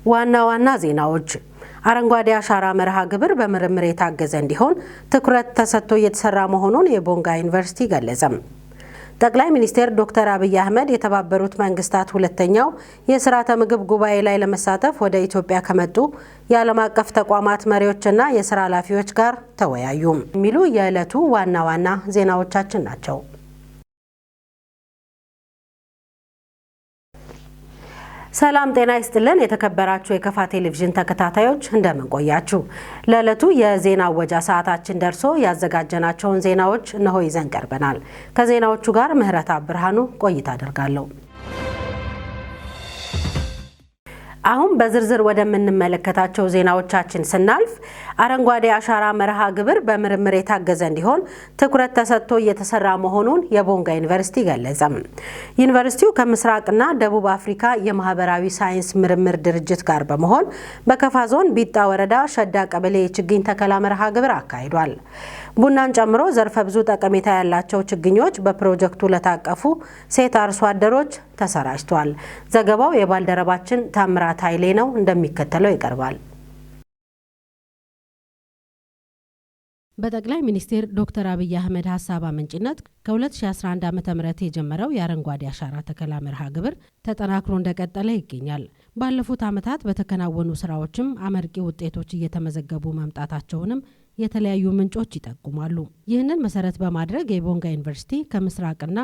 ዋና ዋና ዜናዎች፦ አረንጓዴ አሻራ መርሃ ግብር በምርምር የታገዘ እንዲሆን ትኩረት ተሰጥቶ እየተሰራ መሆኑን የቦንጋ ዩኒቨርሲቲ ገለጸም። ጠቅላይ ሚኒስትር ዶክተር አብይ አህመድ የተባበሩት መንግስታት ሁለተኛው የስርዓተ ምግብ ጉባኤ ላይ ለመሳተፍ ወደ ኢትዮጵያ ከመጡ የዓለም አቀፍ ተቋማት መሪዎችና የስራ ኃላፊዎች ጋር ተወያዩ። የሚሉ የዕለቱ ዋና ዋና ዜናዎቻችን ናቸው። ሰላም ጤና ይስጥልን። የተከበራችሁ የከፋ ቴሌቪዥን ተከታታዮች፣ እንደምን ቆያችሁ? ለዕለቱ የዜና እወጃ ሰዓታችን ደርሶ ያዘጋጀናቸውን ዜናዎች እነሆ ይዘን ቀርበናል። ከዜናዎቹ ጋር ምህረት ብርሃኑ ቆይታ አደርጋለሁ። አሁን በዝርዝር ወደምንመለከታቸው ዜናዎቻችን ስናልፍ፣ አረንጓዴ አሻራ መርሃ ግብር በምርምር የታገዘ እንዲሆን ትኩረት ተሰጥቶ እየተሰራ መሆኑን የቦንጋ ዩኒቨርሲቲ ገለጸ። ዩኒቨርሲቲው ከምስራቅና ደቡብ አፍሪካ የማህበራዊ ሳይንስ ምርምር ድርጅት ጋር በመሆን በከፋ ዞን ቢጣ ወረዳ ሸዳ ቀበሌ የችግኝ ተከላ መርሃ ግብር አካሂዷል። ቡናን ጨምሮ ዘርፈ ብዙ ጠቀሜታ ያላቸው ችግኞች በፕሮጀክቱ ለታቀፉ ሴት አርሶ አደሮች ተሰራጭቷል። ዘገባው የባልደረባችን ታምራት ኃይሌ ነው፣ እንደሚከተለው ይቀርባል። በጠቅላይ ሚኒስትር ዶክተር አብይ አህመድ ሀሳብ አመንጭነት ከ2011 ዓ ም የጀመረው የአረንጓዴ አሻራ ተከላ መርሃ ግብር ተጠናክሮ እንደቀጠለ ይገኛል። ባለፉት ዓመታት በተከናወኑ ስራዎችም አመርቂ ውጤቶች እየተመዘገቡ መምጣታቸውንም የተለያዩ ምንጮች ይጠቁማሉ። ይህንን መሰረት በማድረግ የቦንጋ ዩኒቨርሲቲ ከምስራቅና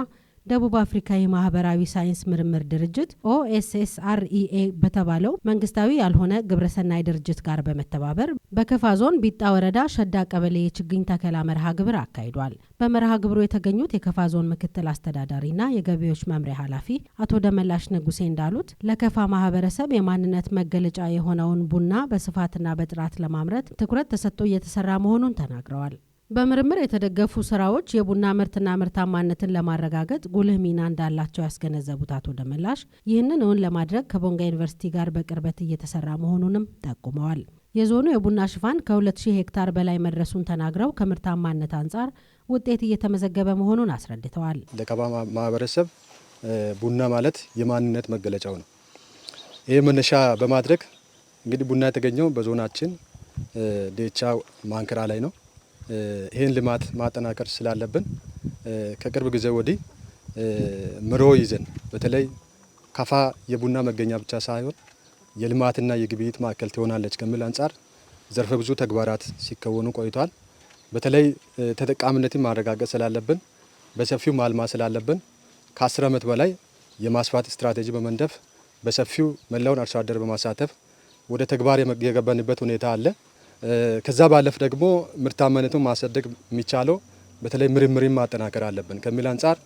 ደቡብ አፍሪካ የማህበራዊ ሳይንስ ምርምር ድርጅት OSSREA በተባለው መንግስታዊ ያልሆነ ግብረሰናይ ድርጅት ጋር በመተባበር በከፋ ዞን ቢጣ ወረዳ ሸዳ ቀበሌ የችግኝ ተከላ መርሃ ግብር አካሂዷል። በመርሃ ግብሩ የተገኙት የከፋ ዞን ምክትል አስተዳዳሪና የገቢዎች መምሪያ ኃላፊ አቶ ደመላሽ ንጉሴ እንዳሉት፣ ለከፋ ማህበረሰብ የማንነት መገለጫ የሆነውን ቡና በስፋትና በጥራት ለማምረት ትኩረት ተሰጥቶ እየተሰራ መሆኑን ተናግረዋል። በምርምር የተደገፉ ስራዎች የቡና ምርትና ምርታማነትን ለማረጋገጥ ጉልህ ሚና እንዳላቸው ያስገነዘቡት አቶ ደመላሽ፣ ይህንን እውን ለማድረግ ከቦንጋ ዩኒቨርሲቲ ጋር በቅርበት እየተሰራ መሆኑንም ጠቁመዋል። የዞኑ የቡና ሽፋን ከ2000 ሄክታር በላይ መድረሱን ተናግረው፣ ከምርታማነት አንጻር ውጤት እየተመዘገበ መሆኑን አስረድተዋል። ለከፋ ማህበረሰብ ቡና ማለት የማንነት መገለጫው ነው። ይህ መነሻ በማድረግ እንግዲህ ቡና የተገኘው በዞናችን ዴቻ ማንክራ ላይ ነው። ይህን ልማት ማጠናከር ስላለብን ከቅርብ ጊዜ ወዲህ ምሮ ይዘን በተለይ ከፋ የቡና መገኛ ብቻ ሳይሆን የልማትና የግብይት ማዕከል ትሆናለች ከሚል አንጻር ዘርፈ ብዙ ተግባራት ሲከወኑ ቆይቷል። በተለይ ተጠቃሚነትን ማረጋገጥ ስላለብን፣ በሰፊው ማልማት ስላለብን፣ ከ10 ዓመት በላይ የማስፋት ስትራቴጂ በመንደፍ በሰፊው መላውን አርሶ አደር በማሳተፍ ወደ ተግባር የገባንበት ሁኔታ አለ። ከዛ ባለፈ ደግሞ ምርታማነቱን ማሳደግ የሚቻለው በተለይ ምርምርን ማጠናከር አለብን ከሚል አንጻር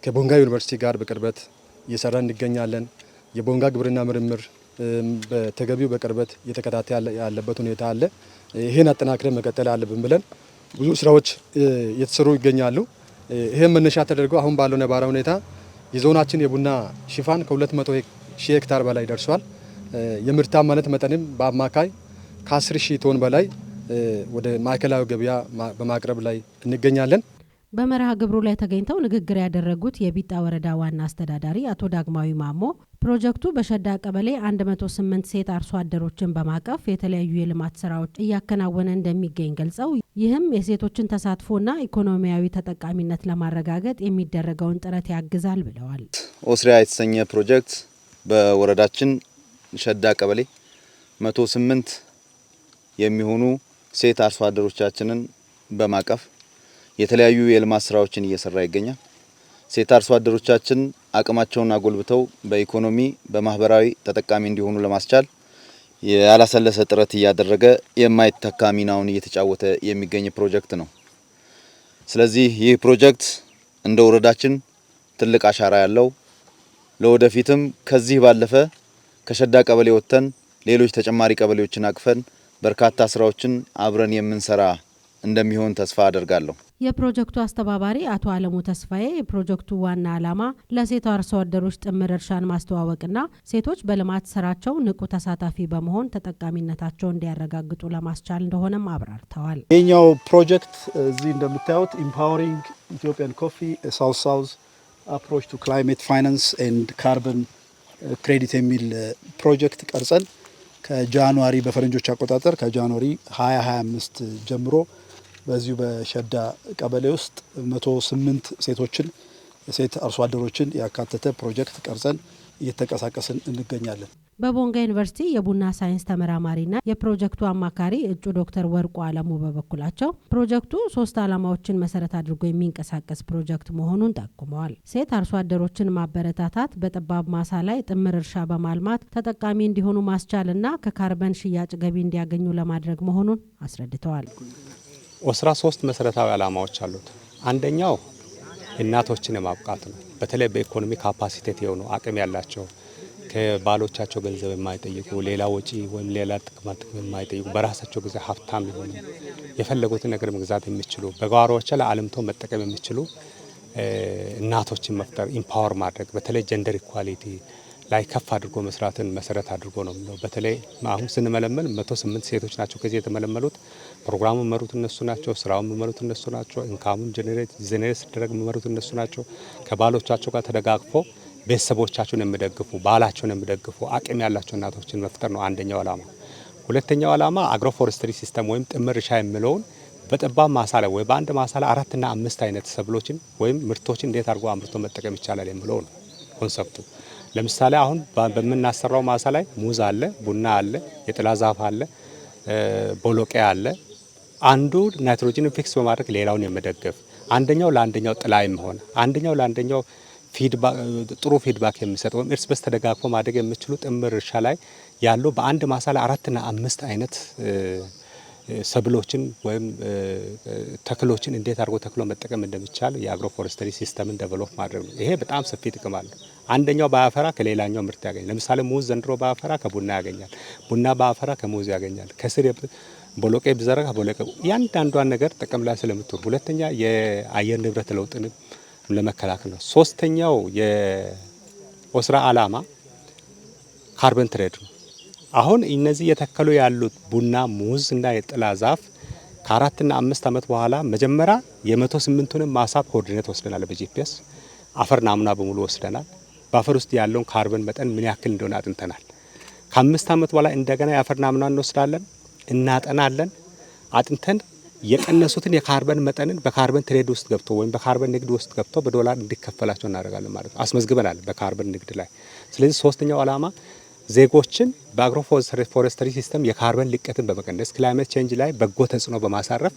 ከቦንጋ ዩኒቨርሲቲ ጋር በቅርበት እየሰራን እንገኛለን። የቦንጋ ግብርና ምርምር በተገቢው በቅርበት እየተከታተለ ያለበት ሁኔታ አለ። ይህን አጠናክረን መቀጠል አለብን ብለን ብዙ ስራዎች እየተሰሩ ይገኛሉ። ይህን መነሻ ተደርጎ አሁን ባለው ነባራዊ ሁኔታ የዞናችን የቡና ሽፋን ከ200 ሺህ ሄክታር በላይ ደርሷል። የምርታማነት መጠንም በአማካይ ከ10 ሺህ ቶን በላይ ወደ ማዕከላዊ ገበያ በማቅረብ ላይ እንገኛለን። በመርሃ ግብሩ ላይ ተገኝተው ንግግር ያደረጉት የቢጣ ወረዳ ዋና አስተዳዳሪ አቶ ዳግማዊ ማሞ፣ ፕሮጀክቱ በሸዳ ቀበሌ 108 ሴት አርሶ አደሮችን በማቀፍ የተለያዩ የልማት ስራዎች እያከናወነ እንደሚገኝ ገልጸው፣ ይህም የሴቶችን ተሳትፎና ኢኮኖሚያዊ ተጠቃሚነት ለማረጋገጥ የሚደረገውን ጥረት ያግዛል ብለዋል። ኦስሪያ የተሰኘ ፕሮጀክት በወረዳችን ሸዳ ቀበሌ 108 የሚሆኑ ሴት አርሶ አደሮቻችንን በማቀፍ የተለያዩ የልማት ስራዎችን እየሰራ ይገኛል። ሴት አርሶ አደሮቻችን አቅማቸውን አጎልብተው በኢኮኖሚ፣ በማህበራዊ ተጠቃሚ እንዲሆኑ ለማስቻል ያላሰለሰ ጥረት እያደረገ የማይተካ ሚናውን እየተጫወተ የሚገኝ ፕሮጀክት ነው። ስለዚህ ይህ ፕሮጀክት እንደ ወረዳችን ትልቅ አሻራ ያለው፣ ለወደፊትም ከዚህ ባለፈ ከሸዳ ቀበሌ ወጥተን ሌሎች ተጨማሪ ቀበሌዎችን አቅፈን በርካታ ስራዎችን አብረን የምንሰራ እንደሚሆን ተስፋ አደርጋለሁ። የፕሮጀክቱ አስተባባሪ አቶ አለሙ ተስፋዬ፣ የፕሮጀክቱ ዋና ዓላማ ለሴት አርሶ አደሮች ጥምር እርሻን ማስተዋወቅና ሴቶች በልማት ስራቸው ንቁ ተሳታፊ በመሆን ተጠቃሚነታቸውን እንዲያረጋግጡ ለማስቻል እንደሆነም አብራርተዋል። የኛው ፕሮጀክት እዚህ እንደምታዩት "Empowering Ethiopian Coffee: South South Approach to Climate Finance and Carbon Credit" የሚል ፕሮጀክት ቀርጸን ከ January በፈረንጆች አቆጣጠር ከ January 2025 ጀምሮ በዚሁ በሸዳ ቀበሌ ውስጥ 108 ሴቶችን ሴት አርሶ አደሮችን ያካተተ ፕሮጀክት ቀርጸን እየተንቀሳቀስን እንገኛለን። በቦንጋ ዩኒቨርሲቲ የቡና ሳይንስ ተመራማሪና የፕሮጀክቱ አማካሪ እጩ ዶክተር ወርቁ አለሙ በበኩላቸው ፕሮጀክቱ 3 ዓላማዎችን መሰረት አድርጎ የሚንቀሳቀስ ፕሮጀክት መሆኑን ጠቁመዋል። ሴት አርሶ አደሮችን ማበረታታት፣ በጠባብ ማሳ ላይ ጥምር እርሻ በማልማት ተጠቃሚ እንዲሆኑ ማስቻልና ከካርበን ሽያጭ ገቢ እንዲያገኙ ለማድረግ መሆኑን አስረድተዋል። ኦስራ 3 መሰረታዊ ዓላማዎች አሉት። አንደኛው እናቶችን ማብቃት ነው። በተለይ በኢኮኖሚ capacitate የሆኑ አቅም ያላቸው ከባሎቻቸው ገንዘብ የማይጠይቁ ሌላ ወጪ ወይም ሌላ ጥቅማ ጥቅም የማይጠይቁ በራሳቸው ጊዜ ሀብታም የሆኑ የፈለጉትን ነገር መግዛት የሚችሉ በጓሮቸው ላይ አልምቶ መጠቀም የሚችሉ እናቶችን መፍጠር empower ማድረግ በተለይ gender equality ላይ ከፍ አድርጎ መስራትን መሰረት አድርጎ ነው። በተለይ አሁን ስንመለመል 108 ሴቶች ናቸው ከዚህ የተመለመሉት። ፕሮግራሙን መሩት እነሱ ናቸው። ስራውን መሩት እነሱ ናቸው። income ኡን generate ሲደረግ መሩት እነሱ ናቸው። ከባሎቻቸው ጋር ተደጋግፎ ቤተሰቦቻቸውን የሚደግፉ ባላቸውን የሚደግፉ አቅም ያላቸው እናቶችን መፍጠር ነው አንደኛው ዓላማ። ሁለተኛው ዓላማ agroforestry system ወይም ጥምር እርሻ የሚለውን በጠባብ ማሳ ላይ ወይ በአንድ ማሳ ላይ 4 እና 5 አይነት ሰብሎችን ወይም ምርቶችን እንዴት አድርጎ አምርቶ መጠቀም ይቻላል የሚለው ነው concept ኡ። ለምሳሌ አሁን በምናሰራው ማሳ ላይ ሙዝ አለ፣ ቡና አለ፣ የጥላ ዛፍ አለ፣ ቦሎቄ አለ። አንዱ ናይትሮጅን fix በማድረግ ሌላውን የመደገፍ አንደኛው ለአንደኛው ጥላ የሚሆን አንደኛው ለአንደኛው feedback ጥሩ feedback የሚሰጥ ወይም እርስ በርስ ተደጋግፎ ማደግ የሚችሉ ጥምር እርሻ ላይ ያሉ በአንድ ማሳ ላይ 4 እና 5 አይነት ሰብሎችን ወይም ተክሎችን እንዴት አድርጎ ተክሎ መጠቀም እንደሚቻል የ agroforestry system ን develop ማድረግ ነው። ይሄ በጣም ሰፊ ጥቅም አለው። አንደኛው ባያፈራ ከሌላኛው ምርት ያገኛል። ለምሳሌ ሙዝ ዘንድሮ ባያፈራ ከቡና ያገኛል። ቡና ባያፈራ ከሙዝ ያገኛል። ከስር ቦሎቄ ቢዘራ ቦሎቄ ያንዳንዷን ነገር ጥቅም ላይ ስለምትውል። ሁለተኛ የአየር ንብረት ለውጥን ለመከላከል ነው። ሶስተኛው የኦስራ ዓላማ carbon trade ነው። አሁን እነዚህ የተከሉ ያሉት ቡና፣ ሙዝ እና የጥላ ዛፍ ከ4 እና 5 ዓመት በኋላ መጀመሪያ የ108ቱንም ማሳ coordinate ወስደናል። በ GPS አፈር ናሙና በሙሉ ወስደናል። በአፈር ውስጥ ያለውን ካርበን መጠን ምን ያክል እንደሆነ አጥንተናል። ከ5 ዓመት በኋላ እንደገና የአፈር ናሙና እንወስዳለን፣ እናጠናለን። አጥንተን የቀነሱትን የካርበን መጠንን በ carbon trade ውስጥ ገብቶ ወይም በካርበን ንግድ ውስጥ ገብቶ በዶላር እንዲከፈላቸው እናደርጋለን ማለት ነው። አስመዝግበናል በካርበን ንግድ ላይ። ስለዚህ ሶስተኛው ዓላማ ዜጎችን በ agroforestry system የካርበን ልቀትን በመቀነስ climate change ላይ በጎ ተጽዕኖ በማሳረፍ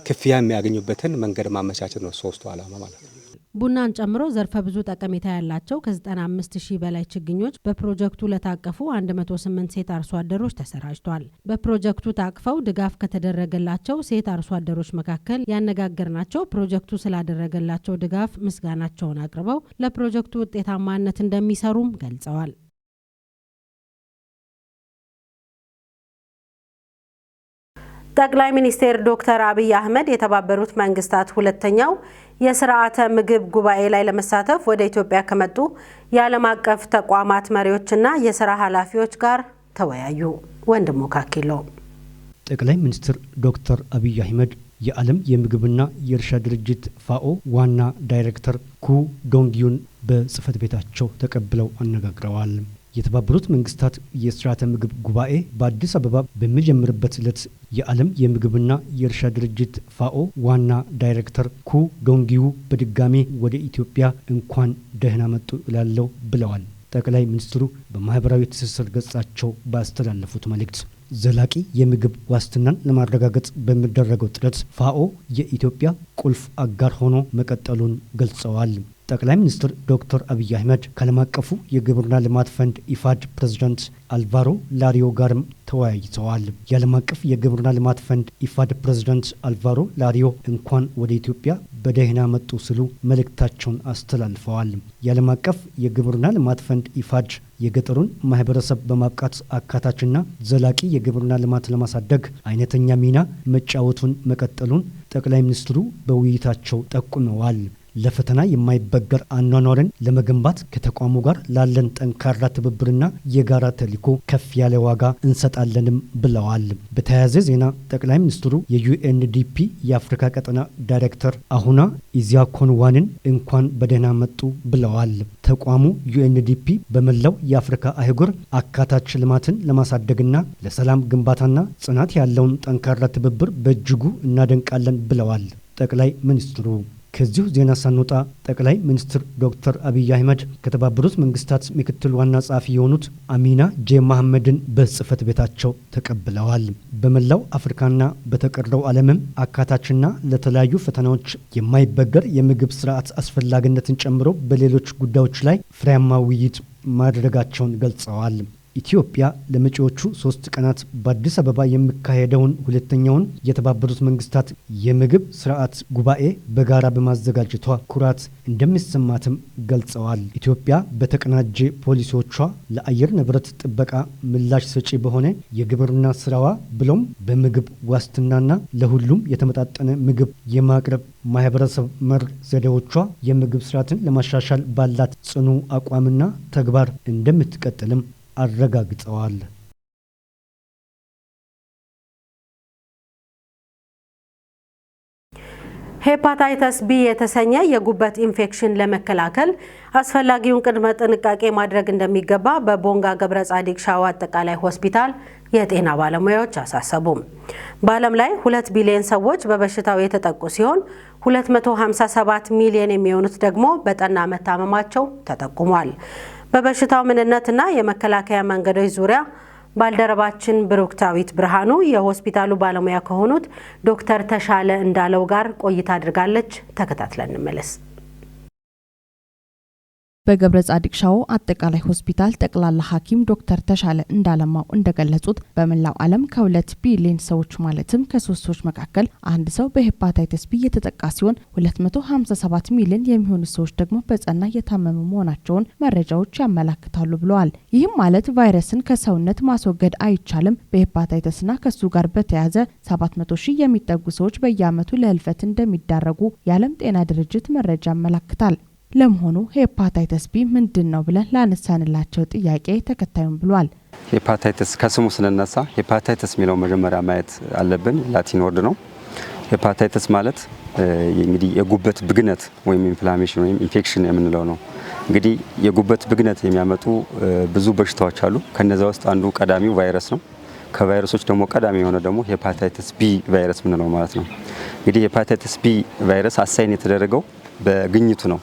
ክፍያ የሚያገኙበትን መንገድ ማመቻቸት ነው ሶስቱ ዓላማ ማለት ነው። ቡናን ጨምሮ ዘርፈ ብዙ ጠቀሜታ ያላቸው ከ95,000 በላይ ችግኞች በፕሮጀክቱ ለታቀፉ 108 ሴት አርሶ አደሮች ተሰራጭቷል። በፕሮጀክቱ ታቅፈው ድጋፍ ከተደረገላቸው ሴት አርሶ አደሮች መካከል ያነጋገርናቸው ፕሮጀክቱ ስላደረገላቸው ድጋፍ ምስጋናቸውን አቅርበው ለፕሮጀክቱ ውጤታማነት እንደሚሰሩም ገልጸዋል። ጠቅላይ ሚኒስትር ዶክተር አብይ አህመድ የተባበሩት መንግስታት ሁለተኛው የስርዓተ ምግብ ጉባኤ ላይ ለመሳተፍ ወደ ኢትዮጵያ ከመጡ የዓለም አቀፍ ተቋማት መሪዎችና የስራ ኃላፊዎች ጋር ተወያዩ። ወንድሙ ካኪሎ ጠቅላይ ሚኒስትር ዶክተር አብይ አህመድ የዓለም የምግብና የእርሻ ድርጅት ፋኦ ዋና ዳይሬክተር ኩ ዶንግዩን በጽህፈት ቤታቸው ተቀብለው አነጋግረዋል። የተባበሩት መንግስታት የስርዓተ ምግብ ጉባኤ በአዲስ አበባ በሚጀምርበት ዕለት የዓለም የምግብና የእርሻ ድርጅት ፋኦ ዋና ዳይሬክተር ኩ ዶንግዩ በድጋሚ ወደ ኢትዮጵያ እንኳን ደህና መጡ እላለሁ ብለዋል። ጠቅላይ ሚኒስትሩ በማህበራዊ ትስስር ገጻቸው ባስተላለፉት መልእክት ዘላቂ የምግብ ዋስትናን ለማረጋገጥ በሚደረገው ጥረት ፋኦ የኢትዮጵያ ቁልፍ አጋር ሆኖ መቀጠሉን ገልጸዋል። ጠቅላይ ሚኒስትር ዶክተር አብይ አህመድ ከዓለም አቀፉ የግብርና ልማት ፈንድ ኢፋድ ፕሬዝዳንት አልቫሮ ላሪዮ ጋርም ተወያይተዋል። የዓለም አቀፍ የግብርና ልማት ፈንድ ኢፋድ ፕሬዝዳንት አልቫሮ ላሪዮ እንኳን ወደ ኢትዮጵያ በደህና መጡ ሲሉ መልእክታቸውን አስተላልፈዋል። የዓለም አቀፍ የግብርና ልማት ፈንድ ኢፋድ የገጠሩን ማህበረሰብ በማብቃት አካታችና ዘላቂ የግብርና ልማት ለማሳደግ አይነተኛ ሚና መጫወቱን መቀጠሉን ጠቅላይ ሚኒስትሩ በውይይታቸው ጠቁመዋል። ለፈተና የማይበገር አኗኗርን ለመገንባት ከተቋሙ ጋር ላለን ጠንካራ ትብብርና የጋራ ተልዕኮ ከፍ ያለ ዋጋ እንሰጣለንም ብለዋል። በተያያዘ ዜና ጠቅላይ ሚኒስትሩ የዩኤንዲፒ የአፍሪካ ቀጠና ዳይሬክተር አሁና ኢዚያኮንዋንን እንኳን በደህና መጡ ብለዋል። ተቋሙ ዩኤንዲፒ በመላው የአፍሪካ አህጉር አካታች ልማትን ለማሳደግና ለሰላም ግንባታና ጽናት ያለውን ጠንካራ ትብብር በእጅጉ እናደንቃለን ብለዋል ጠቅላይ ሚኒስትሩ። ከዚሁ ዜና ሳንወጣ ጠቅላይ ሚኒስትር ዶክተር አብይ አህመድ ከተባበሩት መንግስታት ምክትል ዋና ጸሐፊ የሆኑት አሚና ጄ መሐመድን በጽህፈት ቤታቸው ተቀብለዋል። በመላው አፍሪካና በተቀረው ዓለምም አካታችና ለተለያዩ ፈተናዎች የማይበገር የምግብ ስርዓት አስፈላጊነትን ጨምሮ በሌሎች ጉዳዮች ላይ ፍሬያማ ውይይት ማድረጋቸውን ገልጸዋል። ኢትዮጵያ ለመጪዎቹ 3 ቀናት በአዲስ አበባ የሚካሄደውን ሁለተኛውን የተባበሩት መንግስታት የምግብ ስርዓት ጉባኤ በጋራ በማዘጋጀቷ ኩራት እንደሚሰማትም ገልጸዋል። ኢትዮጵያ በተቀናጀ ፖሊሲዎቿ ለአየር ንብረት ጥበቃ ምላሽ ሰጪ በሆነ የግብርና ስራዋ ብሎም በምግብ ዋስትናና ለሁሉም የተመጣጠነ ምግብ የማቅረብ ማህበረሰብ መር ዘዴዎቿ የምግብ ስርዓትን ለማሻሻል ባላት ጽኑ አቋምና ተግባር እንደምትቀጥልም አረጋግጠዋል። ሄፓታይተስ ቢ የተሰኘ የጉበት ኢንፌክሽን ለመከላከል አስፈላጊውን ቅድመ ጥንቃቄ ማድረግ እንደሚገባ በቦንጋ ገብረ ጻዲቅ ሻዋ አጠቃላይ ሆስፒታል የጤና ባለሙያዎች አሳሰቡ። በዓለም ላይ 2 ቢሊዮን ሰዎች በበሽታው የተጠቁ ሲሆን 257 ሚሊዮን የሚሆኑት ደግሞ በጠና መታመማቸው ተጠቁሟል። በበሽታው ምንነትና የመከላከያ መንገዶች ዙሪያ ባልደረባችን ብሩክታዊት ብርሃኑ የሆስፒታሉ ባለሙያ ከሆኑት ዶክተር ተሻለ እንዳለው ጋር ቆይታ አድርጋለች። ተከታትለን እንመለስ። በገብረ ጻዲቅ ሻዎ አጠቃላይ ሆስፒታል ጠቅላላ ሐኪም ዶክተር ተሻለ እንዳለማው እንደገለጹት በመላው ዓለም ከ2 ቢሊዮን ሰዎች ማለትም ከ3 ሰዎች መካከል አንድ ሰው በሄፓታይተስ ቢ የተጠቃ ሲሆን 257 ሚሊዮን የሚሆኑ ሰዎች ደግሞ በጸና የታመሙ መሆናቸውን መረጃዎች ያመላክታሉ ብለዋል። ይህም ማለት ቫይረስን ከሰውነት ማስወገድ አይቻልም። በሄፓታይተስና ከሱ ጋር በተያያዘ 700 ሺህ የሚጠጉ ሰዎች በየዓመቱ ለህልፈት እንደሚዳረጉ የዓለም ጤና ድርጅት መረጃ ያመላክታል። ለመሆኑ ሄፓታይተስ ቢ ምንድነው ብለን ላነሳንላቸው ጥያቄ ተከታዩን ብሏል። ሄፓታይተስ ከስሙ ስንነሳ ሄፓታይተስ የሚለው መጀመሪያ ማየት አለብን። ላቲን word ነው። ሄፓታይተስ ማለት እንግዲህ የጉበት ብግነት ወይም inflammation ወይም ኢንፌክሽን የምንለው ነው። እንግዲህ የጉበት ብግነት የሚያመጡ ብዙ በሽታዎች አሉ። ከነዛ ውስጥ አንዱ ቀዳሚው ቫይረስ ነው። ከቫይረሶች ደግሞ ቀዳሚ የሆነ ደግሞ ሄፓታይተስ ቢ ቫይረስ ምንለው ማለት ነው። እንግዲህ ሄፓታይተስ ቢ ቫይረስ assign የተደረገው በግኝቱ ነው።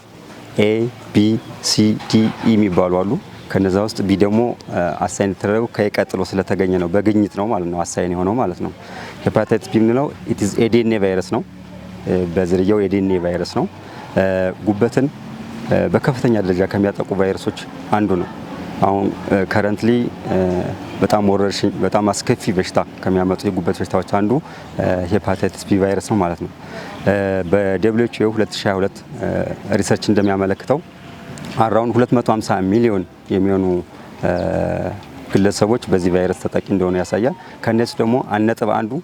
A B C D E የሚባሉ አሉ። ከነዛ ውስጥ ቢ ደግሞ assign የተደረገው ከ A ቀጥሎ ስለተገኘ ነው፣ በግኝት ነው ማለት ነው assign የሆነው ማለት ነው። ሄፓታይተስ ቢ የምንለው it is a DNA ቫይረስ ነው። በዝርያው የዲኤንኤ ቫይረስ ነው። ጉበትን በከፍተኛ ደረጃ ከሚያጠቁ ቫይረሶች አንዱ ነው። አሁን currently በጣም ወረርሽኝ በጣም አስከፊ በሽታ ከሚያመጡ የጉበት በሽታዎች አንዱ ሄፓታይተስ ቢ ቫይረስ ነው ማለት ነው። በ WHO 2022 research እንደሚያመለክተው around 250 ሚሊዮን የሚሆኑ ግለሰቦች በዚህ ቫይረስ ተጠቂ እንደሆኑ ያሳያል። ከነሱ ደግሞ 1.1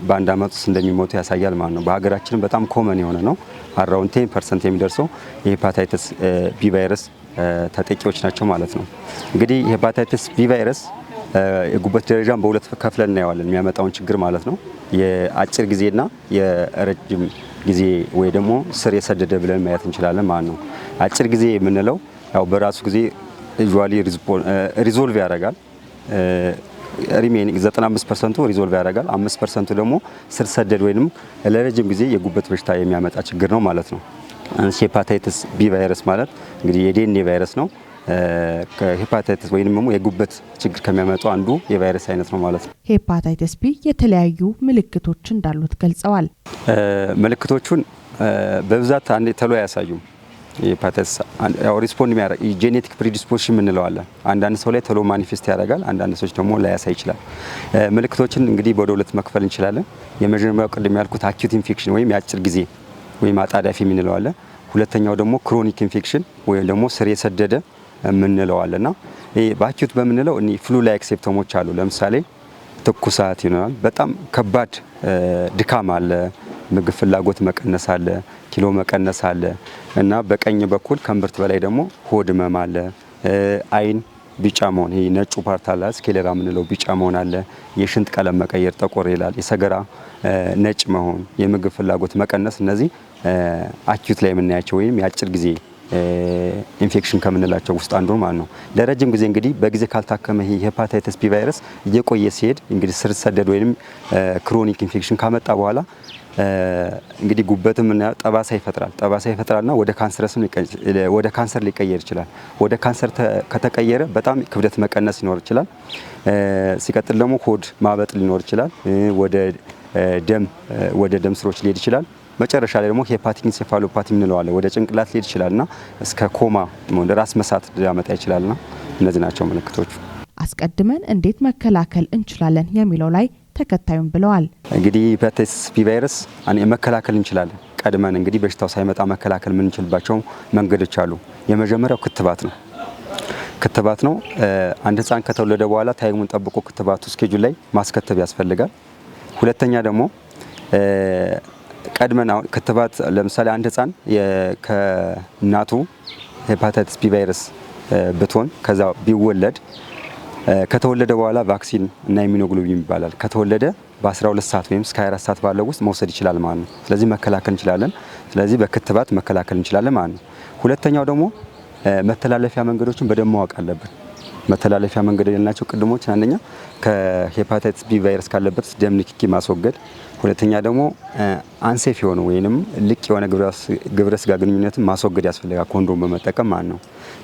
በአንድ አመት ውስጥ እንደሚሞቱ ያሳያል ማለት ነው። በሀገራችን በጣም common የሆነ ነው። around 10% የሚደርሰው የሄፓታይተስ ቢ ቫይረስ ተጠቂዎች ናቸው ማለት ነው። እንግዲህ ሄፓታይተስ ቢ ቫይረስ የጉበት ደረጃን በሁለት ከፍለን እናየዋለን የሚያመጣውን ችግር ማለት ነው። የአጭር ጊዜና የረጅም ጊዜ ወይ ደግሞ ስር የሰደደ ብለን ማየት እንችላለን ማለት ነው። አጭር ጊዜ የምንለው ያው በራሱ ጊዜ usually resolve ያደርጋል። remaining 95% resolve ያደርጋል። 5% ደግሞ ስር ሰደድ ወይንም ለረጅም ጊዜ የጉበት በሽታ የሚያመጣ ችግር ነው ማለት ነው። ሄፓታይተስ ቢ ቫይረስ ማለት እንግዲህ የዲኤንኤ ቫይረስ ነው። ከሄፓታይተስ ወይንም ደግሞ የጉበት ችግር ከሚያመጡ አንዱ የቫይረስ አይነት ነው ማለት ነው። ሄፓታይተስ ቢ የተለያዩ ምልክቶች እንዳሉት ገልጸዋል። ምልክቶቹን በብዛት አንዴ ተሎ አያሳዩም። ሄፓታይተስ ያው respond የሚያደርግ genetic predisposition የምንለው አለ። አንዳንድ ሰው ላይ ተሎ manifest ያደርጋል፣ አንዳንድ ሰዎች ደግሞ ላያሳይ ይችላል። ምልክቶችን እንግዲህ ወደ ሁለት መክፈል እንችላለን። የመጀመሪያው ቅድም ያልኩት acute infection ወይም የአጭር ጊዜ ወይም አጣዳፊ የምንለው አለ። ሁለተኛው ደግሞ chronic infection ወይም ደግሞ ስር የሰደደ የምንለው አለና ይሄ በ acute በምንለው እኒ flu like symptom ኦች አሉ። ለምሳሌ ትኩሳት ይኖራል፣ በጣም ከባድ ድካም አለ፣ ምግብ ፍላጎት መቀነስ አለ፣ ኪሎ መቀነስ አለ እና በቀኝ በኩል ከእምብርት በላይ ደግሞ ሆድ ህመም አለ። አይን ቢጫ መሆን፣ ይሄ ነጩ part አለ፣ sclera የምንለው ቢጫ መሆን አለ። የሽንት ቀለም መቀየር፣ ጠቆር ይላል። የሰገራ ነጭ መሆን፣ የምግብ ፍላጎት መቀነስ፣ እነዚህ acute ላይ የምናያቸው ወይም የአጭር ጊዜ ኢንፌክሽን ከምንላቸው ውስጥ አንዱ ማለት ነው። ለረጅም ጊዜ እንግዲህ በጊዜ ካልታከመ ይሄ ሄፓታይተስ ቢ ቫይረስ እየቆየ ሲሄድ እንግዲህ ስር ሰደድ ወይም chronic infection ካመጣ በኋላ እንግዲህ ጉበትም ጠባሳ ይፈጥራል። ጠባሳ ይፈጥራልና ወደ ካንሰር ሊቀየር ይችላል። ወደ ካንሰር ከተቀየረ በጣም ክብደት መቀነስ ሊኖር ይችላል። ሲቀጥል ደግሞ ሆድ ማበጥ ሊኖር ይችላል። ወደ ደም ስሮች ሊሄድ ይችላል። መጨረሻ ላይ ደግሞ hepatic encephalopathy የምንለው አለ። ወደ ጭንቅላት ሊሄድ ይችላልና እስከ ኮማ፣ ራስ መሳት ሊያመጣ ይችላልና እነዚህ ናቸው ምልክቶቹ። አስቀድመን እንዴት መከላከል እንችላለን የሚለው ላይ ተከታዩን ብለዋል። እንግዲህ ሄፓታይተስ ቢ ቫይረስ መከላከል እንችላለን። ቀድመን እንግዲህ በሽታው ሳይመጣ መከላከል የምንችልባቸው መንገዶች አሉ። የመጀመሪያው ክትባት ነው። ክትባት ነው። አንድ ህፃን ከተወለደ በኋላ time ኡን ጠብቆ ክትባቱ schedule ላይ ማስከተብ ያስፈልጋል። ሁለተኛ ደግሞ ቀድመን አሁን ክትባት፣ ለምሳሌ አንድ ህፃን ከእናቱ ሄፓታይተስ ቢ ቫይረስ ብትሆን ከዛ ቢወለድ፣ ከተወለደ በኋላ vaccine እና immunoglobulin ይባላል። ከተወለደ በ12 ሰዓት ወይም እስከ 24 ሰዓት ባለው ውስጥ መውሰድ ይችላል ማለት ነው። ስለዚህ መከላከል እንችላለን። ስለዚህ በክትባት መከላከል እንችላለን ማለት ነው። ሁለተኛው ደግሞ መተላለፊያ መንገዶችን በደንብ ማወቅ አለብን። መተላለፊያ መንገድ ያልናቸው ቅድሞች አንደኛ ከሄፓታይተስ ቢ ቫይረስ ካለበት ደም ንክኪ ማስወገድ፣ ሁለተኛ ደግሞ unsafe የሆነ ወይንም ልቅ የሆነ ግብረ ስጋ ግንኙነትን ማስወገድ ያስፈልጋል፣ ኮንዶም በመጠቀም ማለት ነው።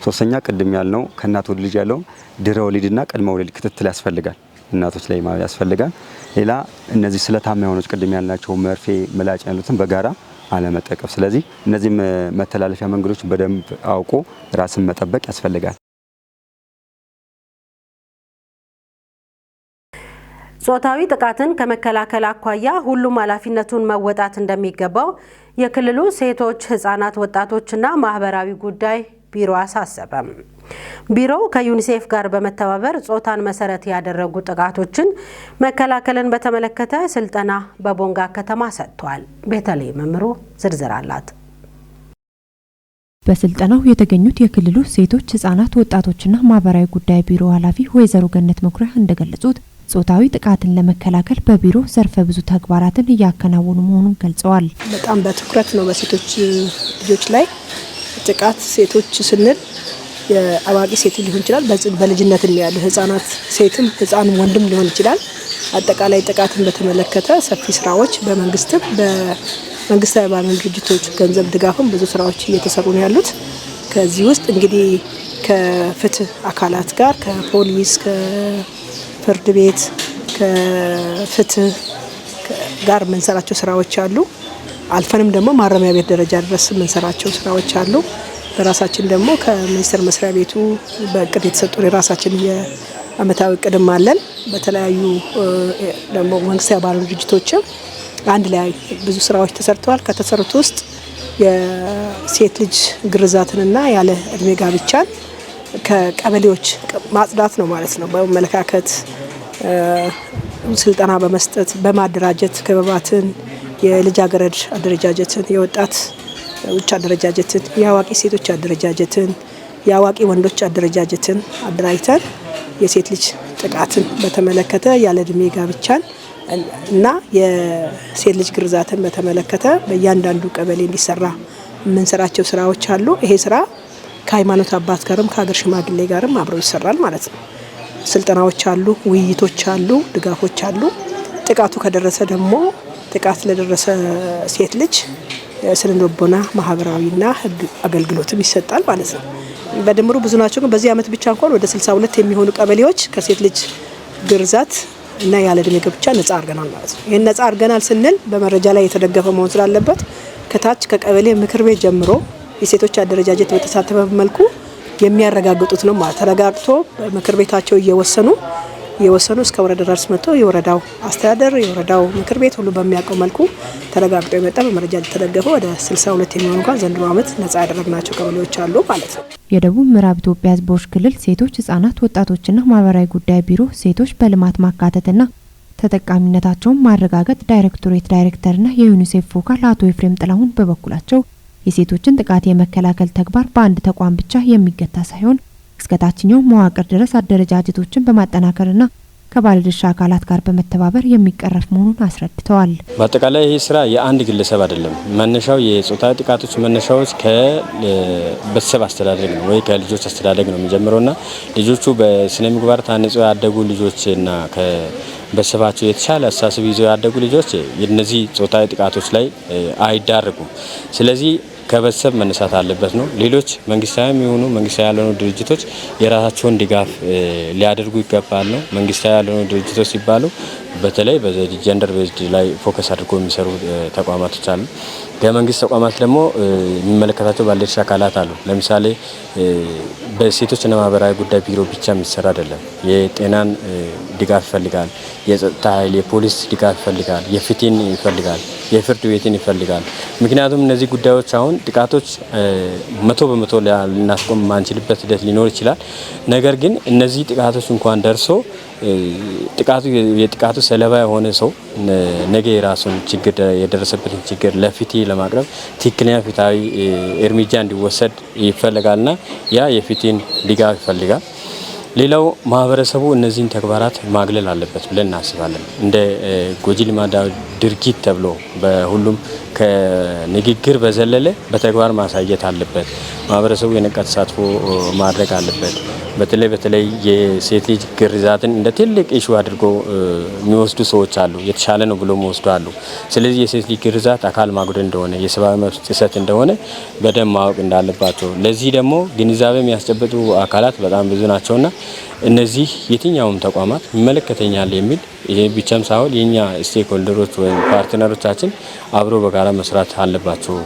ሶስተኛ ቅድም ያልነው ከእናት ወደ ልጅ ያለው ድህረ ወሊድና ቅድመ ወሊድ ክትትል ያስፈልጋል፣ እናቶች ላይ ማለት ያስፈልጋል። ሌላ እነዚህ ስለታማ የሆኑት ቅድም ያልናቸው መርፌ፣ ምላጭ ያሉትን በጋራ አለመጠቀም። ስለዚህ እነዚህ መተላለፊያ መንገዶች በደንብ አውቆ ራስን መጠበቅ ያስፈልጋል። ጾታዊ ጥቃትን ከመከላከል አኳያ ሁሉም ኃላፊነቱን መወጣት እንደሚገባው የክልሉ ሴቶች፣ ህጻናት፣ ወጣቶችና ማህበራዊ ጉዳይ ቢሮ አሳሰበ። ቢሮው ከዩኒሴፍ ጋር በመተባበር ጾታን መሰረት ያደረጉ ጥቃቶችን መከላከልን በተመለከተ ስልጠና በቦንጋ ከተማ ሰጥቷል። ቤተልሔም መምሮ ዝርዝር አላት። በስልጠናው የተገኙት የክልሉ ሴቶች፣ ህጻናት፣ ወጣቶችና ማህበራዊ ጉዳይ ቢሮ ኃላፊ ወይዘሮ ገነት መኩሪያ እንደገለጹት ጾታዊ ጥቃትን ለመከላከል በቢሮ ዘርፈ ብዙ ተግባራትን እያከናወኑ መሆኑን ገልጸዋል። በጣም በትኩረት ነው በሴቶች ልጆች ላይ ጥቃት። ሴቶች ስንል የአዋቂ ሴት ሊሆን ይችላል፣ በልጅነት ያሉ ህጻናት፣ ሴትም ህጻንም ወንድም ሊሆን ይችላል። አጠቃላይ ጥቃትን በተመለከተ ሰፊ ስራዎች በመንግስትም በመንግስታዊ ባልሆኑ ድርጅቶች ገንዘብ ድጋፍም ብዙ ስራዎች እየተሰሩ ነው ያሉት። ከዚህ ውስጥ እንግዲህ ከፍትህ አካላት ጋር፣ ከፖሊስ፣ ከፍርድ ቤት፣ ከፍትህ ጋር የምንሰራቸው ስራዎች አሉ። አልፈንም ደግሞ ማረሚያ ቤት ደረጃ ድረስ የምንሰራቸው ስራዎች አሉ። በራሳችን ደግሞ ከሚኒስቴር መስሪያ ቤቱ በእቅድ የተሰጡ የራሳችን የአመታዊ እቅድም አለን። በተለያዩ ደግሞ መንግስታዊ ባልሆኑ ድርጅቶችም አንድ ላይ ብዙ ስራዎች ተሰርተዋል። ከተሰሩት ውስጥ የሴት ልጅ ግርዛትንና ያለ እድሜ ጋብቻን ከቀበሌዎች ማጽዳት ነው ማለት ነው። በአመለካከት ስልጠና በመስጠት፣ በማደራጀት ክበባትን፣ የልጃገረድ አደረጃጀትን፣ የወጣት ውጭ አደረጃጀትን፣ የአዋቂ ሴቶች አደረጃጀትን፣ የአዋቂ ወንዶች አደረጃጀትን አደራጅተን የሴት ልጅ ጥቃትን በተመለከተ፣ ያለ እድሜ ጋብቻን እና የሴት ልጅ ግርዛትን በተመለከተ በእያንዳንዱ ቀበሌ እንዲሰራ የምንሰራቸው ስራዎች አሉ። ይሄ ስራ ከሃይማኖት አባት ጋርም ከሀገር ሽማግሌ ጋርም አብረው ይሰራል ማለት ነው። ስልጠናዎች አሉ፣ ውይይቶች አሉ፣ ድጋፎች አሉ። ጥቃቱ ከደረሰ ደግሞ ጥቃት ለደረሰ ሴት ልጅ ስነ ልቦና፣ ማህበራዊና ሕግ አገልግሎትም ይሰጣል ማለት ነው። በድምሩ ብዙ ናቸው። ግን በዚህ አመት ብቻ እንኳን ወደ 62 የሚሆኑ ቀበሌዎች ከሴት ልጅ ግርዛት እና ያለ እድሜ ጋብቻ ነጻ አድርገናል ማለት ነው። ይህን ነጻ አድርገናል ስንል በመረጃ ላይ የተደገፈ መሆን ስላለበት ከታች ከቀበሌ ምክር ቤት ጀምሮ የሴቶች አደረጃጀት በተሳተፈ መልኩ የሚያረጋግጡት ነው ማለት፣ ተረጋግጦ በምክር ቤታቸው እየወሰኑ እየወሰኑ እስከ ወረዳ ድረስ መጥቶ የወረዳው አስተዳደር፣ የወረዳው ምክር ቤት ሁሉ በሚያውቀው መልኩ ተረጋግጦ የመጣ፣ በመረጃ የተደገፈ ወደ 62 የሚሆኑ እንኳን ዘንድሮ ዓመት ነጻ ያደረግናቸው ቀበሌዎች አሉ ማለት ነው። የደቡብ ምዕራብ ኢትዮጵያ ሕዝቦች ክልል ሴቶች፣ ህጻናት፣ ወጣቶችና ማህበራዊ ጉዳይ ቢሮ ሴቶች በልማት ማካተትና ተጠቃሚነታቸውን ማረጋገጥ ዳይሬክቶሬት ዳይሬክተርና የዩኒሴፍ focal አቶ ኤፍሬም ጥላሁን በበኩላቸው የሴቶችን ጥቃት የመከላከል ተግባር በአንድ ተቋም ብቻ የሚገታ ሳይሆን እስከ ታችኛው መዋቅር ድረስ አደረጃጀቶችን በማጠናከርና ከባለድርሻ አካላት ጋር በመተባበር የሚቀረፍ መሆኑን አስረድተዋል። በአጠቃላይ ይህ ስራ የአንድ ግለሰብ አይደለም። መነሻው የጾታዊ ጥቃቶች መነሻዎች ከቤተሰብ አስተዳደግ ነው ወይ ከልጆች አስተዳደግ ነው የሚጀምረውና ልጆቹ በስነ ምግባር ታንጸው ያደጉ ልጆችና ከቤተሰባቸው የተሻለ አስተሳሰብ ይዘው ያደጉ ልጆች እነዚህ ጾታዊ ጥቃቶች ላይ አይዳረጉም። ስለዚህ ከቤተሰብ መነሳት አለበት ነው። ሌሎች መንግስታዊም የሆኑ መንግስታዊ ያልሆኑ ድርጅቶች የራሳቸውን ድጋፍ ሊያደርጉ ይገባል ነው። መንግስታዊ ያልሆኑ ድርጅቶች ሲባሉ በተለይ በ gender based ላይ focus አድርጎ የሚሰሩ ተቋማቶች አሉ። ከመንግስት ተቋማት ደግሞ የሚመለከታቸው ባለድርሻ አካላት አሉ። ለምሳሌ በሴቶችና ማህበራዊ ጉዳይ ቢሮ ብቻ የሚሰራ አይደለም። የጤናን ድጋፍ ይፈልጋል፣ የጸጥታ ኃይል፣ የፖሊስ ድጋፍ ይፈልጋል፣ የፍትህን ይፈልጋል፣ የፍርድ ቤትን ይፈልጋል። ምክንያቱም እነዚህ ጉዳዮች አሁን ጥቃቶች 100% ልናስቆም የማንችልበት ሂደት ሊኖር ይችላል። ነገር ግን እነዚህ ጥቃቶች እንኳን ደርሶ የጥቃቱ ሰለባ የሆነ ሰው ነገ የራሱን ችግር የደረሰበትን ችግር ለፍትህ ለማቅረብ ትክክለኛ ፍትሃዊ እርምጃ እንዲወሰድ ይፈልጋልና ያ የፍትህን ድጋፍ ይፈልጋል። ሌላው ማህበረሰቡ እነዚህን ተግባራት ማግለል አለበት ብለን እናስባለን። እንደ ጎጂ ልማዳዊ ድርጊት ተብሎ በሁሉም ከንግግር በዘለለ በተግባር ማሳየት አለበት። ማህበረሰቡ የነቃ ተሳትፎ ማድረግ አለበት። በተለይ የሴት ልጅ ግርዛትን እንደ ትልቅ issue አድርጎ የሚወስዱ ሰዎች አሉ። የተሻለ ነው ብሎ የሚወስዱ አሉ። ስለዚህ የሴት ልጅ ግርዛት አካል ማጉደል እንደሆነ፣ የሰብአዊ መብት ጥሰት እንደሆነ በደንብ ማወቅ እንዳለባቸው፣ ለዚህ ደግሞ ግንዛቤ የሚያስጨብጡ አካላት በጣም ብዙ ናቸውና እነዚህ የትኛውም ተቋማት ይመለከተኛል የሚል ይሄ ብቻም ሳይሆን የኛ stakeholder ኦች ወይም partner ኦቻችን አብሮ በጋራ መስራት አለባቸው።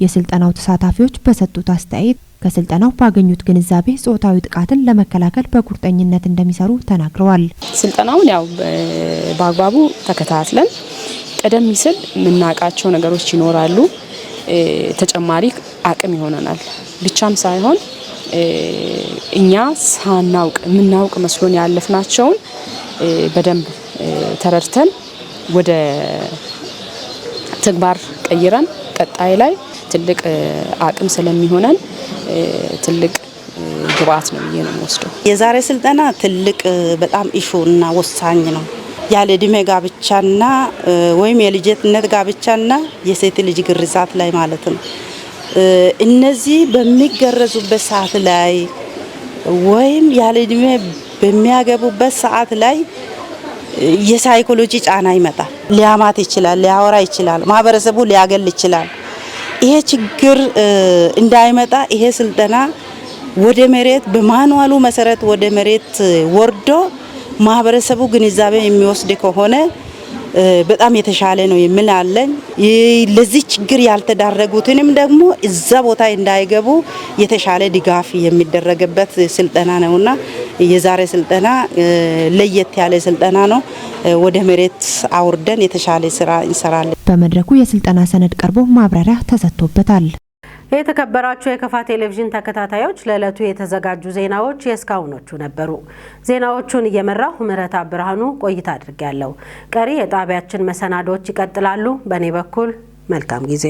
የስልጠናው ተሳታፊዎች በሰጡት አስተያየት ከስልጠናው ባገኙት ግንዛቤ ጾታዊ ጥቃትን ለመከላከል በቁርጠኝነት እንደሚሰሩ ተናግረዋል። ስልጠናውን ያው በአግባቡ ተከታትለን ቀደም ሲል የምናውቃቸው ነገሮች ይኖራሉ፣ ተጨማሪ አቅም ይሆነናል። ብቻም ሳይሆን እኛ ሳናውቅ የምናውቅ መስሎን ያለፍናቸውን በደንብ ተረድተን ወደ ተግባር ቀይረን ቀጣይ ላይ ትልቅ አቅም ስለሚሆነን ትልቅ ግብአት ነው ብዬ ነው የምወስደው። የዛሬ ስልጠና ትልቅ በጣም issue ና ወሳኝ ነው። ያለ እድሜ ጋብቻና ወይም የልጅነት ጋብቻና የሴት ልጅ ግርዛት ላይ ማለት ነው። እነዚህ በሚገረዙበት ሰዓት ላይ ወይም ያለ እድሜ በሚያገቡበት ሰዓት ላይ የሳይኮሎጂ ጫና ይመጣል። ሊያማት ይችላል፣ ሊያወራ ይችላል፣ ማህበረሰቡ ሊያገል ይችላል። ይሄ ችግር እንዳይመጣ ይሄ ስልጠና ወደ መሬት በማኑዋሉ መሰረት ወደ መሬት ወርዶ ማህበረሰቡ ግንዛቤ የሚወስድ ከሆነ በጣም የተሻለ ነው የሚል አለኝ። ለዚህ ችግር ያልተዳረጉትንም ደግሞ እዛ ቦታ እንዳይገቡ የተሻለ ድጋፍ የሚደረግበት ስልጠና ነውና የዛሬ ስልጠና ለየት ያለ ስልጠና ነው። ወደ መሬት አውርደን የተሻለ ስራ እንሰራለን። በመድረኩ የስልጠና ሰነድ ቀርቦ ማብራሪያ ተሰጥቶበታል። የተከበራችሁ የከፋ ቴሌቪዥን ተከታታዮች ለዕለቱ የተዘጋጁ ዜናዎች የእስካሁኖቹ ነበሩ። ዜናዎቹን እየመራሁ ምህረት ብርሃኑ ቆይታ አድርጌያለሁ። ቀሪ የጣቢያችን መሰናዶዎች ይቀጥላሉ። በእኔ በኩል መልካም ጊዜ።